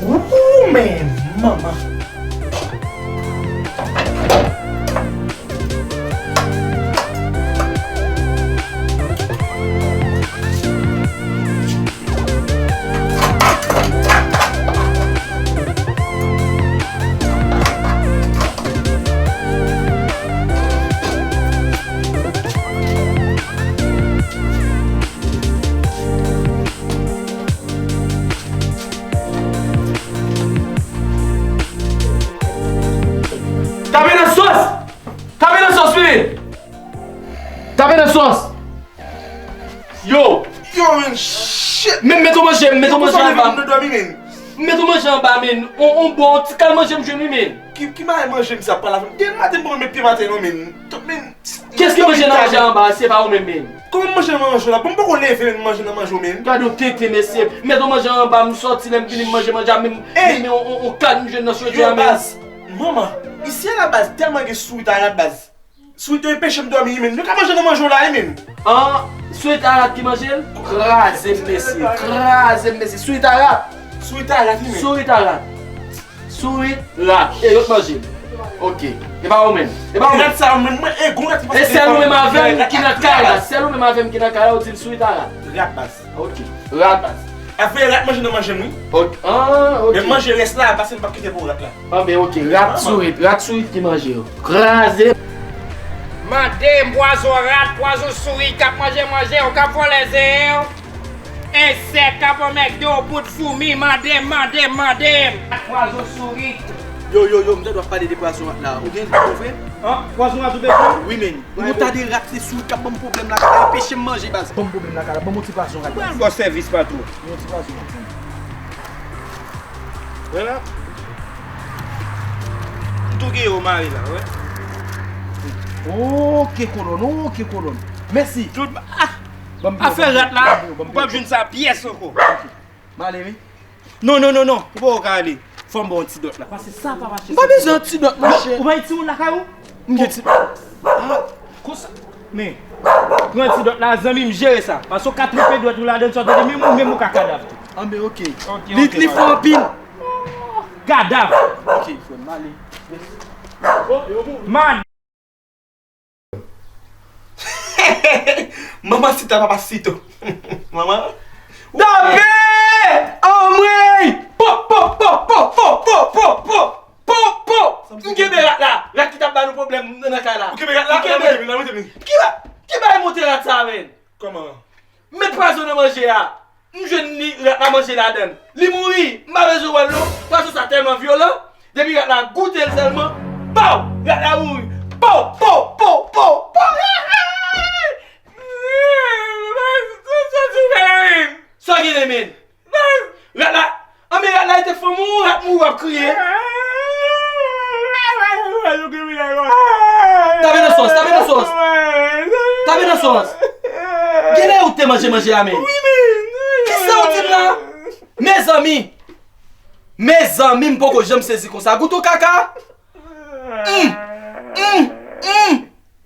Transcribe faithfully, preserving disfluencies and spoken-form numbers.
Ooh, men, manman. Tape nan sòs! Tape nan sòs, pimen! Tape nan sòs! Yo! Yo, men, shit! Men, met yon manje, met yon manje anba. Pou sa w leve pou nou dòmi, men? Met yon manje anba, men. On, on bon ti kal manje m jwenn, wi, men. Ki, ki bagay manje m sa pral avè m? Demen maten m poko met pye m atè non, men. Tout, men. Kiyès ki manje nan manje anba? Se pa ou menm, men. Kòman m manje nan manje w la? Bon, m poko leve, men, m manje nan manje w, men. Gade yon tenten, mesye. Met yon manje anba, m sòti, lè m vini, m manje manje a, men, men, men, on, on, on kal m jwenn nan soti a, men. Yo, baz. Manman, isi a la, baz, tèlman gen sourit a rat, baz. Sourit yo enpeche m dòmi, men. Yo ka manje nan manje w la, men. An, sourit a rat ki manje l? Kraze m, mesye. Kraze m, mesye. Sourit a rat. Sourit a rat, men. Sourit a rat. Sourit, rat, e yo t manje l. Ok. E pa ou menm. E pa ou menm. Rat sa, mwen, mwen, e gwo rat ki pase. E sèl ou menm avè m ki nan kay la. Sèl ou menm avè m ki nan kay la, ou di m sourit a rat. Rat, baz. Ok. Rat, baz. Afè rat manje nan manje m, wi. Ok. Ah, ok. Men manje rès la, paske m p ap kite pou rat la. Ah, ben, ok. Rat sourit, rat sourit ki manje yo. Kraze. Mande m pwazon rat, pwazon sourit k ap manje manje yo, k ap vòlè zen yo. Ensèk k ap anmègde w, bout foumi, mande m, mande m, mande m. Pwazon sourit. Yo, yo, yo, m ta dwe ap pale de pwazon rat la. Ou gen li pou vre? An, pwazon rat ou bezwen? Wi, men. Yon ta de rat, se sourit k ap ban m pwoblèm lakay la, anpeche m manje, baz. Ban m pwoblèm lakay la, ban m yon ti pwazon rat, baz. Mwen al ba w sèvis, patwon. Yon ti pwazon rat, men. Wè la. M tou gen yo mare la, wè. Ok, kolòn, ok, kolòn. Mèsi. Tout, ah! Afè rat la, ou p ap jwenn sa pyès ankò. M ale, wi. Non, non, non, non, ou poko ka ale. Fò m ba w yon ti dòt la. Pase sa, papa chèf. M pa bezwen yon ti dòt, monchè. Ou pa gen timoun lakay ou? M gen ti... Ah, konsa. Men, pran ti dòt la, zanmi m, jere sa. Pase w ka trempe dwèt ou ladan l, sa w tande, menm ou, menm ou ka kadav tou. Anben, ok. Ok, li, ok, li fò anpil. Kadav. Ok, frè m, m ale. Mèsi. Manman Sita, papa Sito. Manman. Tape! Anmwey! Po, po, po! M kenbe rat la. Rat ki t ap ba nou pwoblèm nan kay la. Ou kenbe rat la? M kenbe. Ki ba-, ki bagay monte rat sa, menn? Kòman? M met pwazon nan manje a. M jwenn li, rat la manje ladan l. Li mouri, m pa bezwen wè l non. Pwazon sa tèlman vyolan, depi rat la goute l sèlman, pow! Rat la mouri. Pow, pow, pow, pow, pow! Sa w gen nan men? Rat la, anben rat la, li te fanm ou, rat mouri, w ap kriye. Tape nan sòs, tape nan sòs. Tape nan sòs. Genlè ou te manje manje a, men. Kisa w di m la? Mezanmi! Mezanmi, m poko janm sezi konsa. Goute yon kaka! Mm, mm, mm.